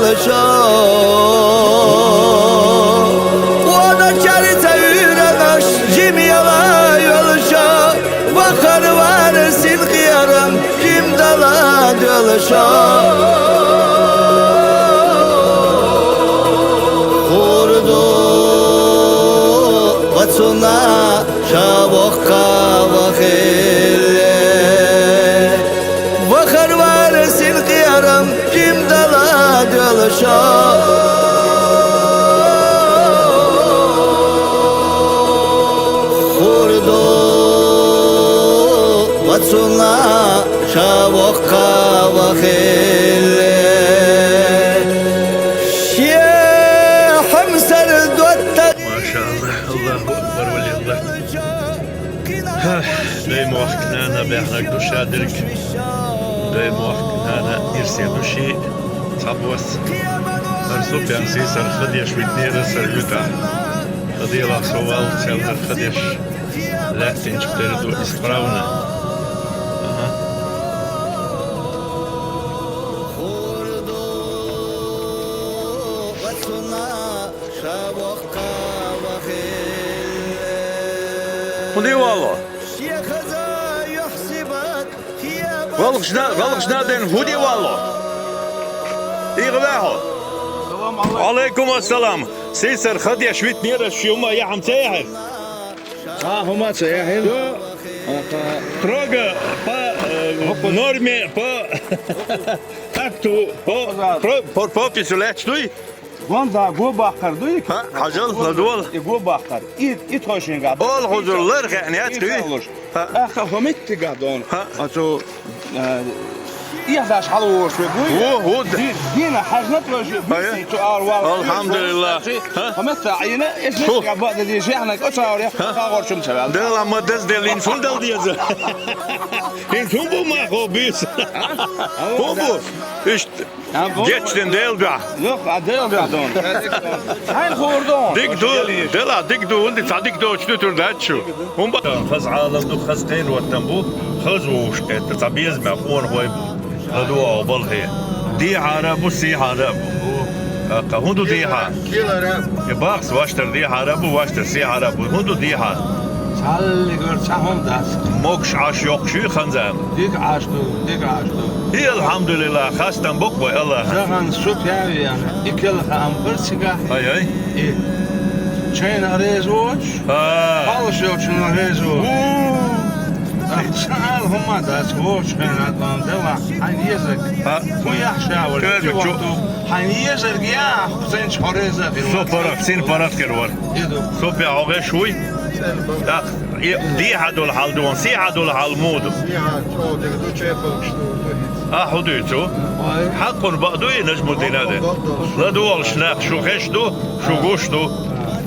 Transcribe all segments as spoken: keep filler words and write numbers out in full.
Шо, вона чарица вирагаш, жим яла йолшо, вахар вар син къиярам, жим дала дёлшо. Хурду вацуна ша вохка вахилле. Вахар вар син къиярам, жим дала дёлшо. Хурду вацуна ша вохка вахилле. Ше хьамсар дотта. Машааллах, Аллаху акбар, валиллах. Ха, дай мохк нана бяхнаг душа дирк. Дай мохк нана ирсе души цхьабос. Ар су пенсии сар хадеш витнера сар юта. Хадела совал цел сар хадеш. Лехтинчик переду исправно. Ага. Худивало. Галгшна, галгшна ден худивало. Игвехо. Алейкум ассалам. Сисар хадеш витнера шума яхам цехе. А, хумаца яхин. Трога по, э, норме, по такту, по, по, по, по писулечтуй. Гонда го бахкар дуй? Ха, хьажал, ладувал. И го бахкар. И, и тхошинга. Ол хузурлар хэнят дуй. Ха. Аха хомитти гадон. Ха. Ацу, э, и хаш халуш ве буй. Во, во. Ди-, дина хажнат ве. Ха, я. Ту арвал. Алхамдулиллах. Ха. Хомитта айна, эс. Фу. Габа да ди шехна кочар я. Ха. Ха горчум чавал. Дела мадас делин фундал дияза. Ин фун бу ма хо бис. Фу бу. Ишт. Гечден делга. Йох, а делга дон. Хайн хурдон. Дик ду, дела дик ду, унди цадик ду, чту тур дачу. Хумба. Хаз алам ду, хаз тен ватан бу, хаз вуш кет, ца без ма, хун хой бу. Ладу о балхи. Ди хара бу, си хара бу. Ака хунду ди ха. Килара. Е бахс ваштар ди хара бу, ваштар си хара бу. Хунду ди ха. Цалли гор цахун дас. Мокш аш йокши ханзам. Дик аш ду, дик аш ду. И алхамдулиллах, хастан бок бой Аллах. Захан су пявиян, икел хам бирсига. Ай, ай. И чайна рез воч. А. Палш йочна рез воч. У. Ах, саал хума дас воч хена дон дела. Ай, езек. А. Ху яхшавар. Кер ки бу чу. Вахту. Хьайн езарг я, хӀусен чхьореза хилла. Со парах, син парах кервар. Иду. Со пе огъе шуй. Так, и, ди хьадул хьал дуван, си хьадул хьал муду. Си хьа, чо, диг ду, чепал, что ду. А, худуй цу? Ой. Хьакъун баъ дуй, Нажмудин аде. Хьакъун баъ ду. Ладувал шнах, шу хеш ду, шу гуш ду.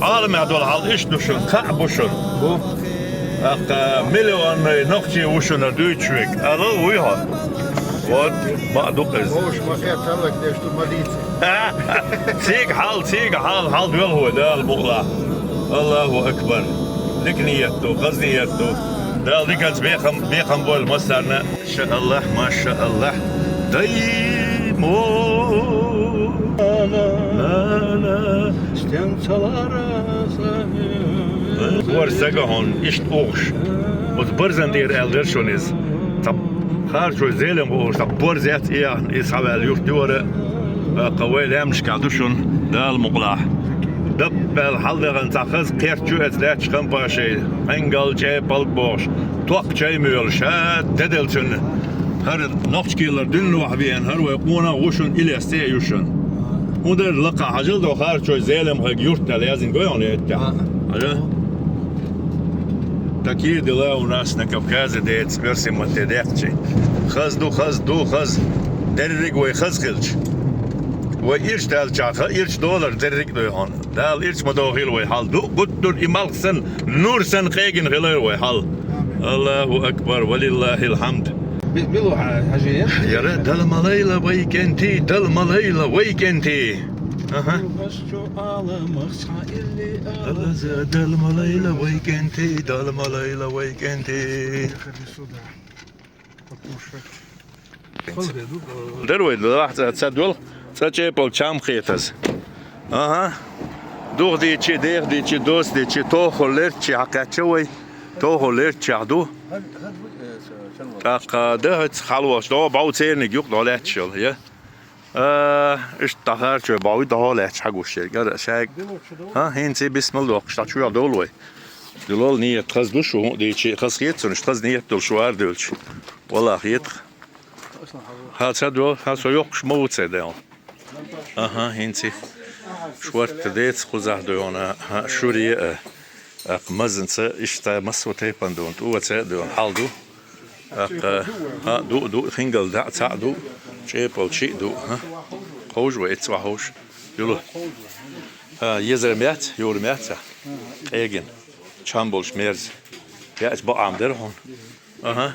Алам хьадул хьал иш ду шун, кхаъ бу шун. Бу. Акъ миллионный нохчи вушуна дуйчвек. Алал вуй хьо? Вот, ма дукъ из. Вуш ма хе талак деш ду ма дийца. Цига хьал, цига хьал, хьал дуьл хьо, Дала мукъла. Аллаху акбар. Дика ният ду, хаз ният ду. Дала диканца бехам, бехам бойла массарна. Ша Аллах, маша Аллах. Даймо. Ана. Стен цалара. Вар сага хьон, ишт ухш. Оз барзан дер аьлла дер шун из. Цхьа харцой зелем бу ухш, цхьа борз яц и яхна, из хьаваьлла юрт дивара, а, кха вай лаьмнашкахь ду шун, Дала мукъалахь. Даппаьлла хьалдагӀан цхьа хаза кхерч ю эца лаьтташ хампашей, Ӏингал чӀе палг бохуш, токкха чай моьлуш, ша деделчун. ХӀара нохчкелар дуьненахь веана, хӀара вай къонах ву шун, Илес цӀе а ю шун. ХӀун дара лакха хьажал до харцой зелем хаг юрт аьлла яздина гой хьуна еттехь? Хьажа? Такие дела у нас на Кавказе деца, версия ма те дехчи. Хаз ду, хаз ду, хаз. Дерриг вай хаз хилча. Вай ирч даьлчахьа, ирч долар дерриг а дой хьуна. Дала ирч ма дохийла вай хьал. Ду гуттур и малх сан, нур сан къегина хилар вай хьал. Аллаху акбар, валиллахил хьамд. Би-, билу хьа-, хьажи я? Яра, Дала малайла вай кенти, Дала малайла вай кенти. Аха. Алаза, Дала малайла вай кенти, Дала малайла вай кенти. Дер вай, ца, ца дол. Цкъа чӀепал чам хетаза. Аха. Дух дийчи, дех дийчи, дос дийчи, тохо лерчи хьакхаьчча вай. Тохо лерччахь ду. ТӀаккха дахац хьалвахаш, догӀа бӀов церниг юкъ догӀа лаьтташ йола, я? А, иштта дӀахарчой бӀов догӀа лаьтташ хьагуш ерг. Ара шайг. Ха, хӀинца бисмал дохкаш, дӀа чу йола довла вай. Дилол ният хаза ду шу, хӀун дийчи, хаза хетацун, иштта хаза ният долуш вар дуьлча. Вала хетах. Ха, ца до, ха, со йоккхуш ма ву ца дел. Аха, хӀинца. Шортта деца кхузахь ду хьуна, ха, шуре а. ТӀаккха мазанца иштта массо а тайпана ду, тӀоца а ду, хьал ду. ТӀаккха, ха, ду, ду, хингал дӀа а цхьаъ ду, чӀепал чиъ ду, ха. Ховш вай, эццахь ховш. Юла. Ха, езар меца, юра меца. Къегина. Чам болуш мерза. Яъча бакъам дара хьуна. Аха.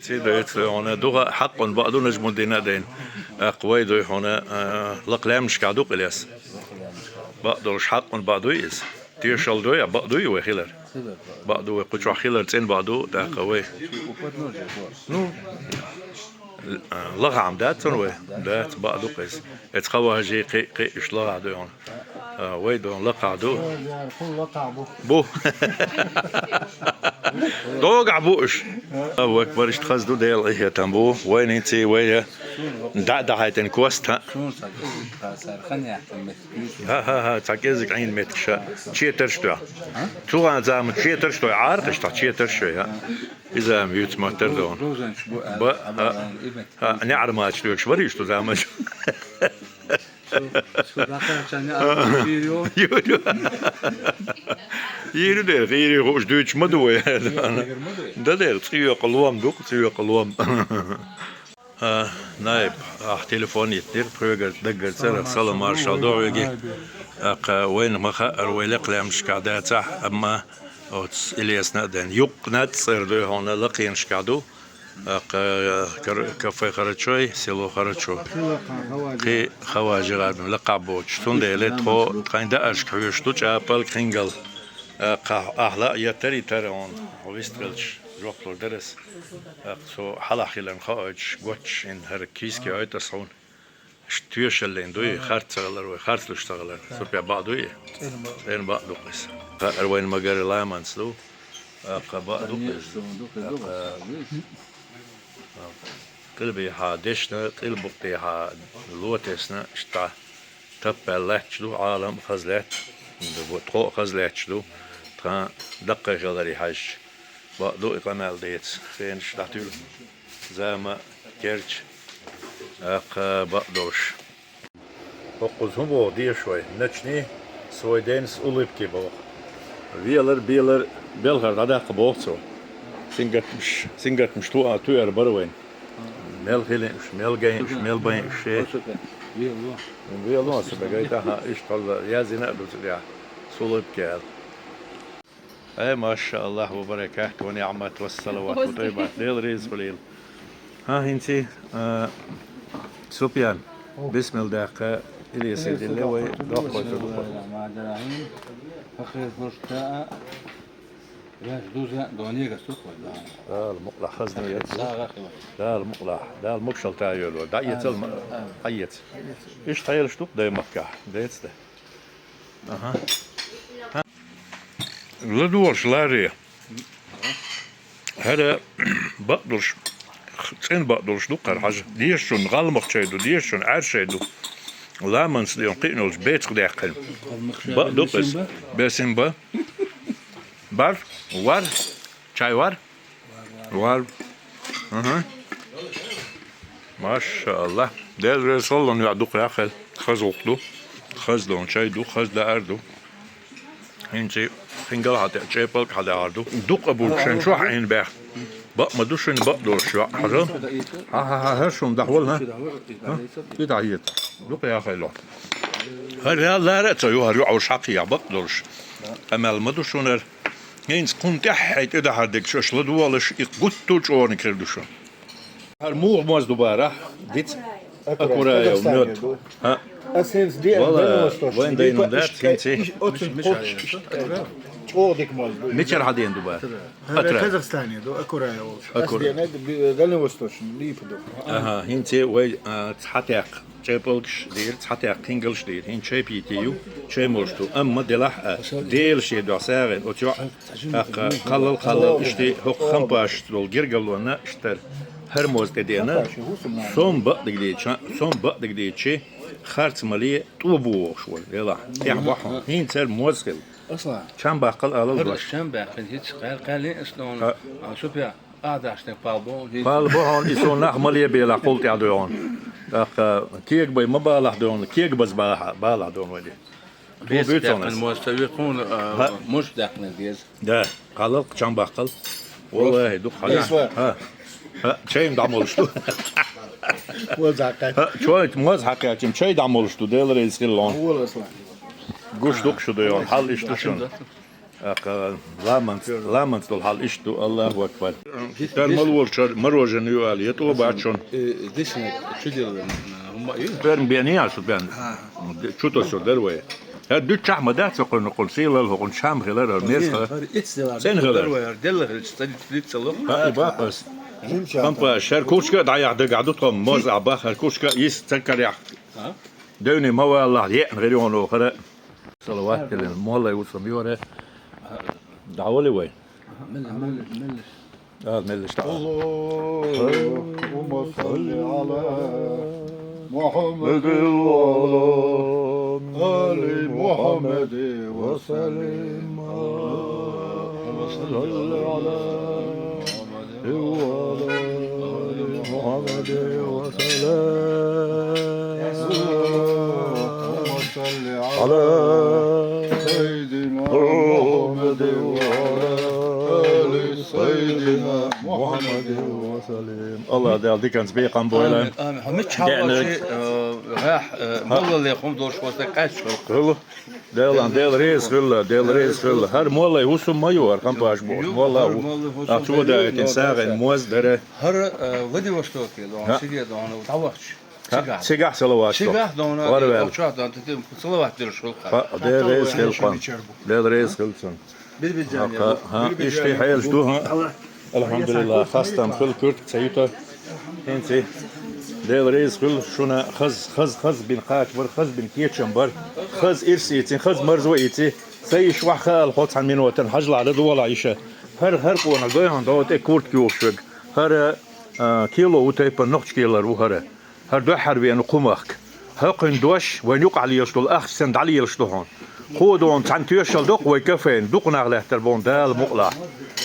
Цига доьцу хьуна, духа хьакъун бакъ ду Нажмуддина а дайна. ТӀаккха вай дуй хьуна, а, лакха лаьмнашкахь ду-кх Ильяс. Бакъ долуш хьакъун бакъ дуй иза? Тешал дуй, а бакъ дуй вай хилар? Бакъ ду вай, кху чохь хилар цӀена бакъ ду, тӀаккха вай. Ну, а, лахахь-м дац цунна вай? Дац, бакъ ду-кх иза. Эцу хаважий кхин, кхин уьш лахахь дуй хьуна. А, вай дон лакхахь ду? Бу. ДогӀахь бу уьш. Аллаху акбар, иштта хаза ду, Делан къинхетам бу. Вайна хӀинца вай дӀа а дахьийтина кост, хӀа? ХӀа-хӀа-хӀа, цхьа кӀеззиг Ӏийна меттигаш. Четарш тоьхна. Цу гӀан заман четарш той Ӏаркхаш, тхьа четарш шой, хӀа? Иза ам юьц маттар дон. Ба, хӀа, хӀа, неӀар мача доьгуш вара иштта заман чу. Цу, цу дӀакхаьчча неӀар вийр ю? Ю, ю. Йийр ю дера, йийр ю хууш дуьйцуш ма ду вай. Йийр ма ду. Да дера, цӀе йоккха лом ду-кх, цӀе йоккха лом. А, Наиб, ахь телефон йиттира, тхоьгара даггара цӀарах салам маршалла ду хьоьга. ТӀаккха вайна ма хаьара, вай лекха лаьмнашкахь дацахь, амма оцу Ильясна а дайна. Юккъе наццӀар ду хьуна, лакхенашкахь ду. ТӀаккха кар-, кафе Харачой, село Харачо. Кхин хаважий гӀадин лакхахь боцуш. Цундела тхо тхайн дааршка хьоьжуш ду чӀапал, кхингал. ТӀаккха ахь лаа еттар, еттара хьуна, хьо вистхилча, жоп лур дара ас. ТӀаккха цо хьалахь хиларна хоуьйтуш, готтуш, хӀинца хӀара кийске ойту ас хьуна. Иштта тоьшаллин дуй, харц ца хилар вай, харц луш ца хилар. Супя бакъ дуй? ЦӀена бакъ ду-кх иза. Хаьара вайна ма-гарра ламанца ду. ТӀаккха бакъ ду-кх иза. ТӀаккха къилбехьа дешна, къилбукъехьа ло тесна, иштта таппаьлла лаьтташ ду, Ӏалам а хаза лаьтта, тхо а хаза лаьтташ ду, тхан даккхий хиларе хьаьжча. Бакъ ду и къамел деца, хенаш дӀатуьллу. Зама керча, тӀаккха бакъ долуш. ХӀокхуза хӀун боху, деша вай? Начни свой день с улыбки боху. Велар, белар, белхар дӀадаккха боху цо. Сингаттамаш, сингаттамаш туа, туьар бара вайн. Мел хилин уьш, мел гайн уьш, мел байн уьш ше. Вело аса бегайта, хӀа, иштта хьалла яздина а ду цу тӀехь, с улыбки аьлла. Ай, машааллахӀ, ва баракатухӀ, ва ниӀмат, ва салават, ва тайбат. Дела реза хуьлийла. ХӀа, хӀинций, а, Супьян, бисмилла даккха, Илисе дилле вай, доккхой ца дукха. Факир хӀуштаа, веш дуза, донега сухой, да. Дала мукълахь хазна яц. Дала мукълахь, Дала мукшалта йоло. ДӀаэцал ма, дӀаэца. Иштта хьелаш ду-кх даймахкахь, децде. Аха. ЛадогӀалаш ларе. ХӀара бакъдолуш, цӀена бакъдолуш ду-кх хӀара хьажа. Дешачун гӀалмакъчай ду, дешачун Ӏаьршай ду. Ламанца ден кхиъна волчу бецах даьккхина. Бакъ ду-кх иза. Бесин ба. Бар, вар, чай вар? Вар. Угу. Машалла. Дела реза хилва, йоӀ дукха яхъел. Хаза гӀулакх ду. Хаза ду, чай ду, хаза даар ду. ХӀинца хингал хьатӀа, чӀепалг хьадаьгӀар ду. Дукха а бу шен чохь Ӏийна баьхна. Бакъ ма ду шуна, бакъ долуш йоӀ. Хьажал? Хьа-хьа-хьа, хӀара шуна дӀахьол, хӀа? ХӀа? И дӀахьета. Дукха яхъело. ХӀара лара а ца ю, хӀара йоӀ уьш хьакхиехь бакъ долуш. Къамел ма ду шуна хӀара. ХӀинца кхунна тӀаьххье тӀедахьар дерг шаьш ладогӀалаш, и гуттар а чӀогӀаниг хир ду шуна. ХӀара муха моз ду бара? Диц? Акураев, Казахстане мед ду. ХӀа. Ас хӀинца де-, Вала, Дальний Восточный, вайн дайна дац, хӀинца. Оцу кхочуш. ЧӀогӀа дика моз ду. Мичара хьадена ду бара? ХӀара Атра. Казахстане ду, Акураев. Ас Акура. Дена д-, Дальневосточный, липа ду. Ага, хӀинца вай, а, цхьа тӀаккха чӀепалгаш дийр, цхьа тӀаккха хингалш дийр. ХӀинца чай пийти ю, чай молуш ду. Амма делахь а, Дела шен дуьхьа сагӀина, оцу йоӀ, тӀаккха кхаллал, кхаллал, иштта хӀокху Хампаш долу гергарлонна иштта хӀара моз тӀедеана. Сом бакъдиг дийча, сом бакъдиг дийчи, харц мале, тӀо бу вохуш вара, делахь. ТӀехь бохьун. ХӀинца хӀара моз хила. Чам баккхал алал дош. Чам баьккхина, хӀинца кхаьл-, кхаьллин ас дона. А, Супя, а, дашна, пал бу, хӀинца. Пал бу хьуна, и сон нах мале белахь, кхул тӀехь дойгӀун. ТӀаккха кега бай ма балахь дойгӀун, кега база балахь, балахь дойгӀун вай де. Бес буьйцу даьккхина хьуна. Моз ца вир хьуна, а, ХӀа. Муш даьккхина деза. Да, кхаллал, чам баккхал. Валлахи, дукха хьан. Эсва. ХӀа. ХӀа, чай дӀа молуш ду. Моз хьакхаьчча. ХӀа, чой, моз хьакхаьчча, чай дӀа молуш ду, Дела реза хилла. Валлахи. Гуш дукха шу ду, йоӀ, хьал иштта ду шуна. Аха, ламанца, ламанца долу хьал иштта ду, Аллаху акбар. Дар мала волчара мороженое ю аьлла, я тӀо бац шуна. Э, дешна чу делла, хӀумма ю? Ферма бен я шу бен. Чу тосур дара вай. ХӀара дуьтчахь ма дац хӀокхуьнан, хӀокхуьнан сийлалла, хӀокхуьнан чам хилар, хӀара мес хилар. ХӀара итт делла. ЦӀена хилар. ХӀара делла хилча, ца дит, дит ца ло. ХӀа, и бакъ ас. Жимча. Хампа, шар кучка а дӀаяхьа дагахь ду тхо, моз а баха, хӀара кучка а йист ца карехь. А? Девне ма валлахь, еъна гӀирино хӀара. Салават дилина, моллай ву сан йора. ДӀавали вай. Мелла, мелла, мелла. А, меллаш дӀа. اللهم صل على محمد وعلى آل محمد وسلم. اللهم صل على محمد وعلى آل محمد وسلم. اللهم صل على سيدنا محمد وعلى آل سيدنا محمد وسلم. Аллах Дала диканца бекхам бойла. Амин, амин. Хьо миччахьа волчи, э, гӀехь, э, моллале хӀума долуш вацара къаьсташ хила. Хила. Делан, Дела реза хила, Дела реза хила. ХӀара моллай хӀусам ма ю, хӀара Хампаш бохуш. Молла ву. А цо даийтина сагӀина моз дара. ХӀара, э, Владивостоке дона, циге дона, дӀавахча. Цигахь. Цигахь салават. Цигахь дона, гӀалгӀачохь дона, тӀе салават дерш хӀуллакх. Дела реза хила кхунна. Дела реза хила цунна. Бирбиджан. ХӀа, хӀа, иштта хьелаш ду, хӀа. Алхьамдулиллах, хастам хила куьртиг ца юта. ХӀинца Дела реза хила шуна, хаза, хаза, хаза бина кхача бара, хаза бина кечам бара, хаза ирс ийци, хаза марзо ийци. Ца йиш вахь хаала хьо цхьана минотан хьажлахь дан долахь иша. ХӀара, хӀара къонах гой хьуна, догӀу тӀе куртка юхуш верг. ХӀара, а, кило ву тайпана нохча килар ву хӀара. ХӀара дуьххьара веана кху махка. ХӀокхуьнан дош вайн юкъахь лелаш долу ахча санна дӀалелаш ду хьуна. Кхо дона цхьаьна тоьшалла доккху вай кафена, дукха нах лаьттар боху, Дала мукъалахь.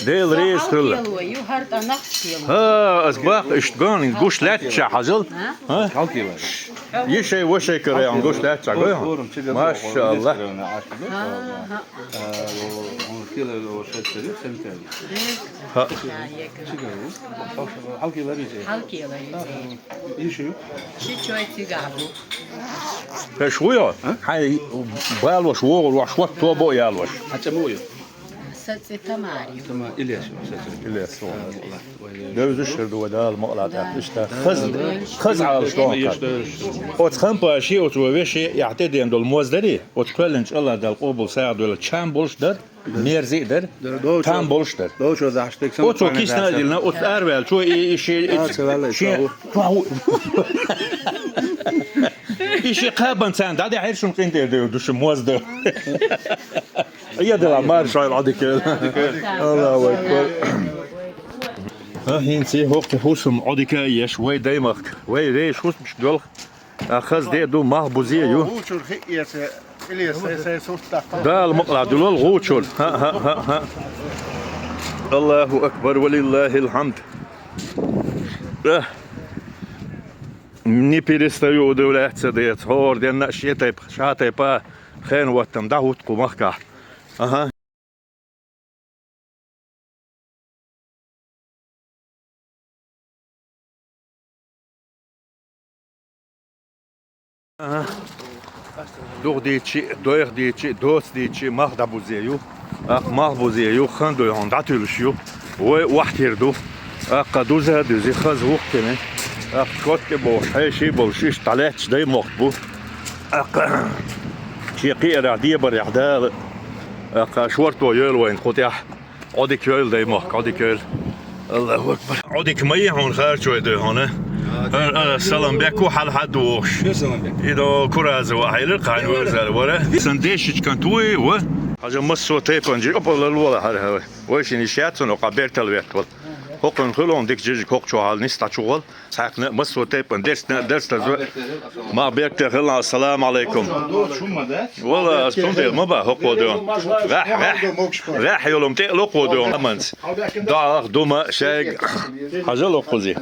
Дела реза хилла. ХӀара тӀе нах кхело. ХӀа, ас баккха иштта ган, гуш лаьттача хьажал. ХӀа? Йишай, вашай карайхьун гуш лаьттача гой хьуна. Машалла. ХӀа. Хьалкила риза. Хьалкила риза. Иши ю? Ши чой цигахь бу. Хеш ву йо? А? Хьайн балош вогӀур вахь, шот тобо а ялош. Хьан цӀе муха ю? Сан цӀе Тамара ю. Тама-, Илес ю, сан цӀе. Илес ву. Девзаш хир ду вай Дала мукъалахь тӀаккха. Иштта хаза, хаза Ӏалаш доху. Оцу Хампаши, оцу вай веши, яхь тӀеден долу моз дари, оцу кхоьллинчу Аллах Дала къобал сагӀа дойла, чам болуш дар. Мерза а дара, там болуш дара. Оцо кисна а диллина, оцу араваьллачо и, и ши, и ши, и ши кхабан царна дӀадехьира шуна къинтӀера девр ду шу моз дан. Я дела, марша Ӏойла Ӏодика. Аллаху акбар. ХӀа, хӀинца хӀокху хӀусам Ӏодика а еш, вай даймахка, вай вешан хӀусамаш доьлху. А хаза де а ду, малх бузе а ю. ГӀучур хиъ эца, Илес, сай, сай сурт даккха. Дала мукъалахь дуьлал гӀучур. ХӀа, хӀа, хӀа, хӀа. Аллаху акбар, ва лиллахил хьамд. Э, не перестаю удивляться, дец. ХӀора денна шен тайпа, шен тайпа хен ваттам дӀахӀутту кху махкахь. Аха. Аха. Дух дийцчи, дойх дийцчи, доц дийцчи, мах дӀабузе ю. Ах, мах бузе ю, хан дуй хьуна дӀатуьлуш ю. Вай охьатир ду. Аккха дуза дуьзи, хаза вухкина. Аккха шот тӀе бохуш, хьеший болуш, иштта дӀалаьтташ дай мохк бу. Аккха шен кхиарахь, дебарехь Дала. Аккха шорто йойла вайна кху тӀехь. Ӏодика йойла дай мохк, Ӏодика йойла. Аллаху акбар. Ӏодика ма йий хьуна харчой дуй хьуна. Ара, ара, салам бекку хьал хьад вохуш. Салам бек. Идо кураза ва хьайла кхайн варзар вара. Сан дешичкан туй ва. Хьажа массо тайпан жи опа лалвала хьар хьавай. Вай шин иш яцун окъа бертал веттвал. ХӀокхун хуьлун дика жижиг хӀокху чохьал нис дӀачугӀал. Цхьаькхна массо тайпан дерсна, дерс дазва. Ма бертал хилла, ассаламу алайкум. Вала, ас тун дел ма ба хӀокхо дуй. Ваьхь, ваьхь. Ваьхь йолум тӀе локхо дуй. Аманц. Даха дума шайг. Хьажа локхузи.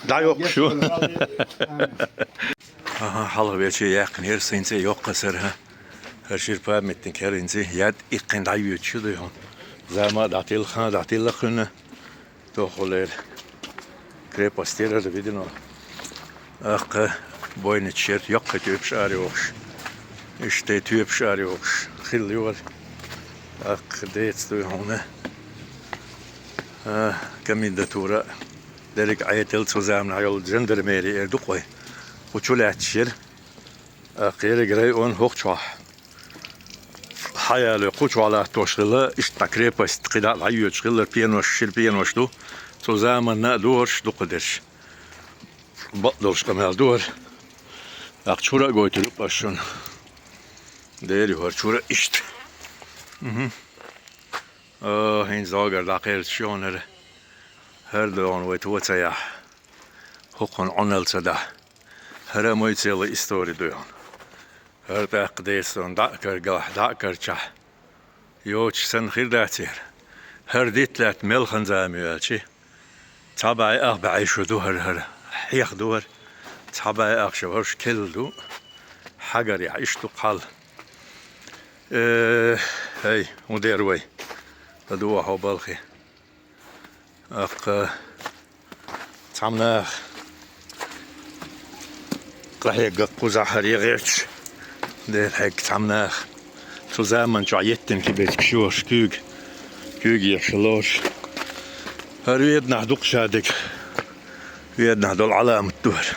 ДӀайоккхуш ю. Аха, хьалха вече яьккхина хӀара синце йоккха сара, хӀа. ХӀара шира памятник хӀара инзе яд иккхина дӀайоьдуш ю дуй хьуна. Зама дӀатилла, хан дӀатилла кхуьнан. Тохулера. Крепость яра видно. Аккха бойначу шерта йоккха тоьпаш арайохуш. Иштта тоьпаш арайохуш. Хилла юхара. Аккха деца дуй хьуна. А, комендатура. Дерриг Ӏедал цу заманахь йолу жандармери эр ду-кх вай. Кху чу лаьтташ яра. Аккха ерриг район хӀокху чохь. Хьаяле кху чохь латтош хилла, иштта крепость кхидӀа а дӀайоьдуш хилла, пенош, шира пенош ду. Цу заманна а духарш дукха дерш. Бакъдолуш къамел духар. Аккха чура а гойтур ю аш шуна. Дера ю хӀара чура иштта. Мгм. О, хӀинца догар дӀакхелча шонара. ХӀара догӀун вай то ца яхь. ХӀокхун Ӏуналла ца дахь. ХӀара мой целая истори дуй хьуна. ХӀара тӀаккха дестон дӀа а каргалахь, дӀа а карчахь. Йоцуш санна хир дац яра. ХӀара дитт лаьтта мел хан зама ю аьлчи. Цхьа бӀе ах бӀе шу ду хӀара, хӀара. Хьех ду хӀара. Цхьа бӀе ах шу хӀорш келла ду. Хьагар яхь иштта ду кхал. Э, хӀай, хӀун дера вай? ХӀа ду хьо балхи. Аккха цхьамнах къахьегга кхузахь хӀара гӀерташ. Дера хьегга цхьамнах. Цу заман чохь еттина киберчаш йош куьйга. Куьйга еш лош. ХӀара веданахь дукха шадерг. Веданахь долу Ӏаламат ду хӀара.